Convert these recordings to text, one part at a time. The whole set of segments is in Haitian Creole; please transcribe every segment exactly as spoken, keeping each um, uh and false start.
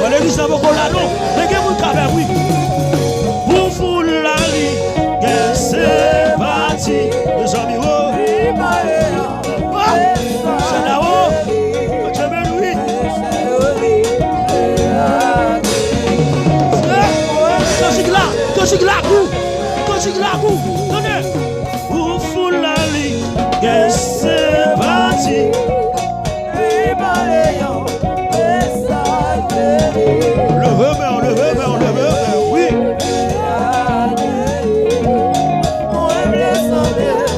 Mwen legliz la poko la non. Men gen moun k ap wi. Pou foul la li gen senpati. Mezanmi, oh. Oh, se la, oh. Bondye beni, wi. Eh, kantik la, kantik la gou. Kantik la gou. Tande. Pou foul la li gen senpati. Leve men w, leve men w, leve men w, wi.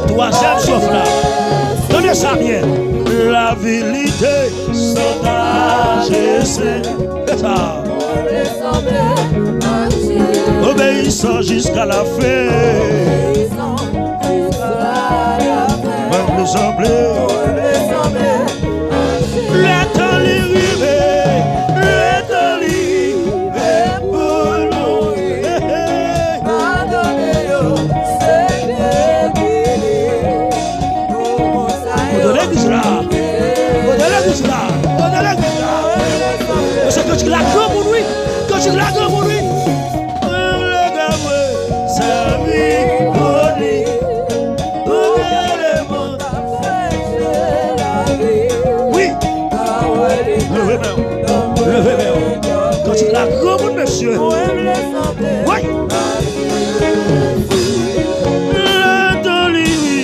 Twazyèm souf la. Tande sa byen. Lavilite, santaj e sen. Se sa. Obeyisan jiska lafen. Mwen vle sanble. Lè tan li rive, lè tan li rive pou nou. Hey, hey. Kote legliz la? Kote legliz la? Kote legliz la? Mesye, kantik la granmoun, wi. Kantik la granmoun, wi. Mwen vle gade sèvi pou li. Pou gade lemonn. Wi. Leve men w. Leve men w. Kantik la granmoun, mesye. Wi. Lè tan li wi.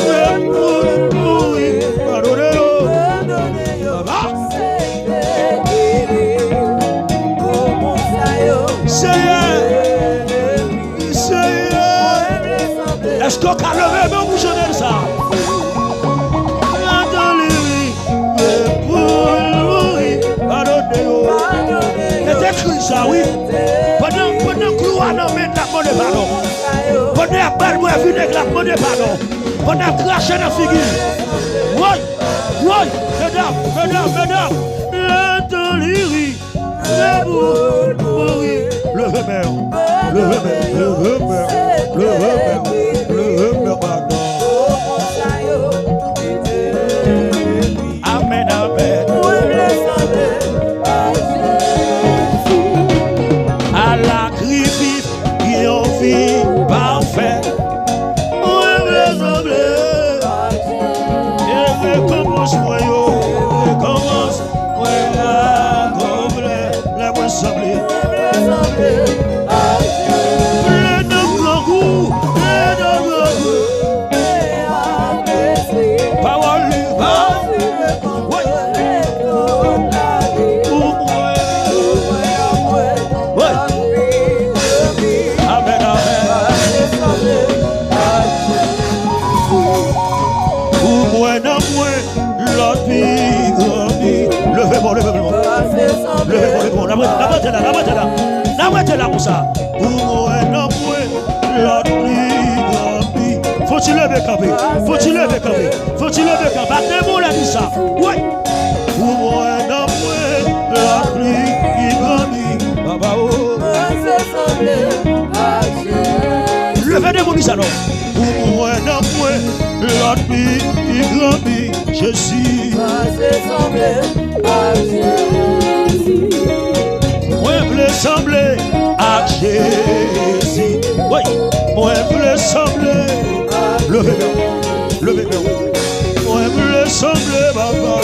Lè pou mouri. Padone yo. Baba. Pou moun sa yo Senyè, Senyè, èske w ka leve men w pou chante sa? Antan li ri, men pou l mouri, padone yo. E te ekri sa, wi. Pandan, pandan klou a nan men l, l ap mande padon. Pandan y ap ba l bwè vinèg, l ap mande padon. Pandan y ap krache nan figi l. Woy, woy, medam, medam, medam. Antan li ri. Leve w, mouri. Leve men w. Leve men w. Leve men w. Leve men w. Leve men w. Padon. Amèn, amèn. A la kripi, yon vi pafè. Mwen vle sanble. E rekonpans mwen yo, rekonpans mwen pa konplè. Lè mwen sanble, plen nan grangou, plen nan grangou. Pawòl li, pawòl li. Wi. Pou mwen. Wi. Amèn, amèn. Pou mwen nan mwen, lòt pi gran pi. Leve men w, leve men w. Leve men w, leve men w. N ap rete, n ap rete la, n ap rete la. N ap rete la konsa. Pou mwen nan mwen, lòt pi gran pi. Fò w ti leve kanpe. Fò w ti leve kanpe. Fò w ti leve kanpe. Ak de mo la di sa. Wi. Pou mwen nan mwen, lòt pi gran pi. Papa o. Leve de mo di sa non. Pou mwen nan mwen, lòt pi, pi gran pi, Jezi. Pase sanble ak Jezi. Mwen vle sanble ak Jezi. Wi, mwen vle sanble. Leve men w, leve men w. Mwen vle sanble, papa.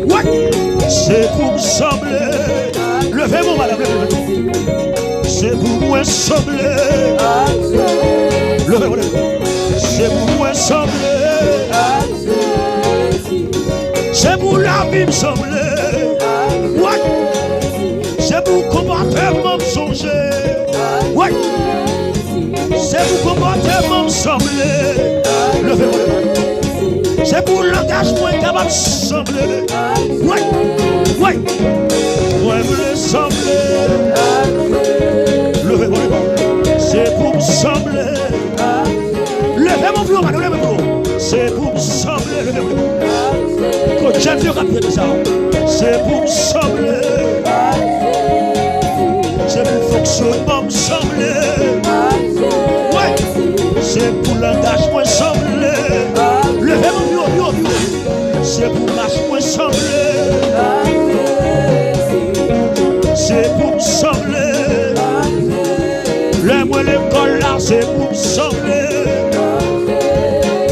Wi, se pou m sanble. Leve men w, madanm, leve men w. Se pou mwen sanble. Leve, leve. Se pou mwen sanble. Se pou lavi m sanble. What? Se pou konpòteman m sonje. What? Se pou konpòteman m sanble. Leve, leve. Se pou langaj mwen kapab sanble. Wi, wi. Mwen vle sanble. Leve, leve. Se pou m sanble. Leve men w pi wo, madanm, leve men w pi wo. Se pou m sanble, leve men w. Kot jèn yo k ap tande sa? Se pou m sanble. Se pou fonksyonman m sanble. Wi. Se pou langaj mwen sanble. Leve men w pi wo, pi wo, pi wo. Se pou mach mwen sanble. Se pou m sanble. Lè mwen lekòl la, se pou m sanble.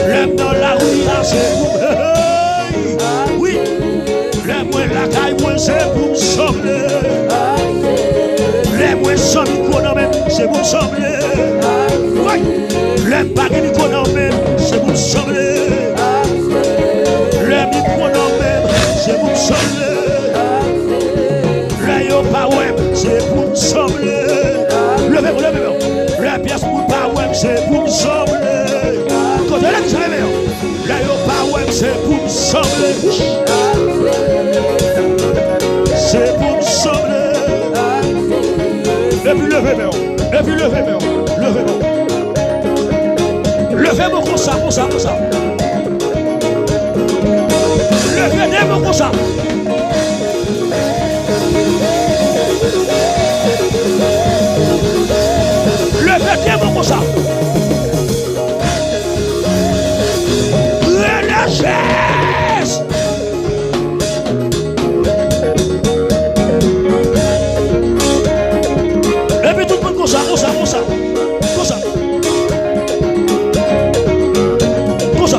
Lè m nan lari a, se pou m, hey, wi. Lè mwen lakay mwen, se pou m sanble. Lè mwen san mikwo nan men m, se pou m sanble. Wi. Lè m pa gen mikwo nan men m, se pou m sanble. Lè mikwo nan men m, se pou m sanble. Lè yo pa wè m, se pou m sanble. Leve men w, leve men w. Lè pyès moun pa wè m, se pou m sanble. Kote legliz la, leve men w. Lè yo pa wè m, se pou m sanble. Se pou m sanble. Epi leve men w. Epi leve men w. Leve men w. Leve men w konsa, konsa, konsa. Leve de men w konsa. Leve de men w konsa. Rele Jezi. Epi tout moun konsa, konsa, konsa. Konsa. Konsa.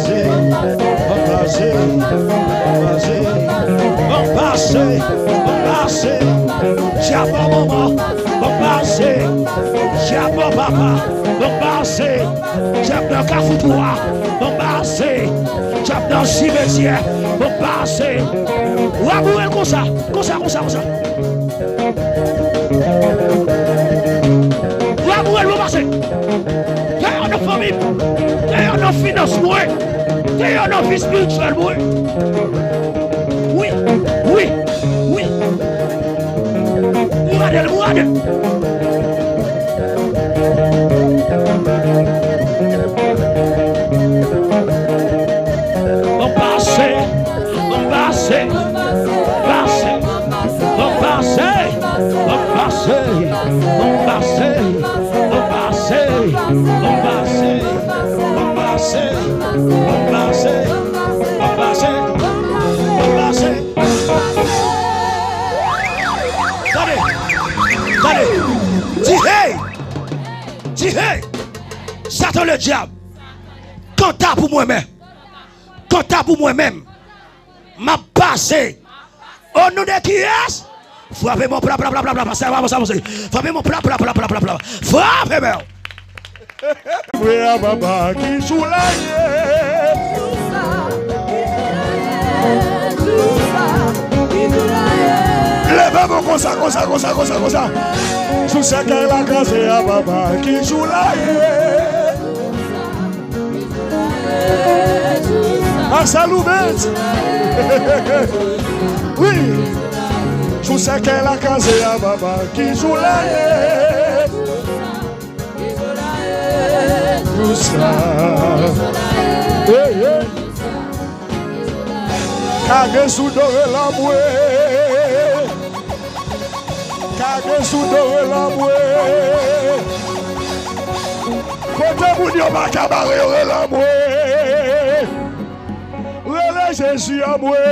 pase, ban m pase, ban m pase, ban m pase, ban m pase. Dyab manman, ban m pase. Dyab papa, ban m pase. Dyab nan kafou twa, ban m pase. Dyab nan simetyè, ban m pase. W a boure l konsa, konsa, konsa, konsa. W a boure l, ban m pase. Dèyè nan fanmi m, dèyè nan finans mwen, dèyè nan vi espirityèl mwen. Wi, wi, wi. Bourade l, bourade l. Ban m pase, ban m pase, pase, ban m pase, ban m pase, ban m pase, ban m pase, ban m pase, ban m pase, ban m pase, ban m pase. Ki, hey! Satan ledyab. Kanta pou mwen menm. Kanta pou mwen menm. M ap pase. O non de kiyès? Frape mwen, pra, pra, pra, pra, pra, pra, sa va, sa va, sa va. Frape mwen, pra, pra, pra, pra, pra, pra, pra. Frape mwen. Frè a papa ki jou la ye. Leve mwen konsa, konsa, konsa, konsa, konsa. Sou sèkèy la kraze a papa ki jou la ye. Marcel Loubens. Wi. Jou sèkèy la kraze a papa ki jou la ye. Jou sa. Hey, hey. Kage sou do relanmwe. Kage sou do relanmwe. Kote moun yo pa ka bare yo relanmwe. Rele Jezi anmwe.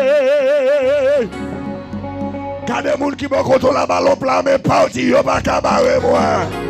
Gade moun ki bò kote w la, ba l yon pla men pa w, di yo pa ka bare mwen.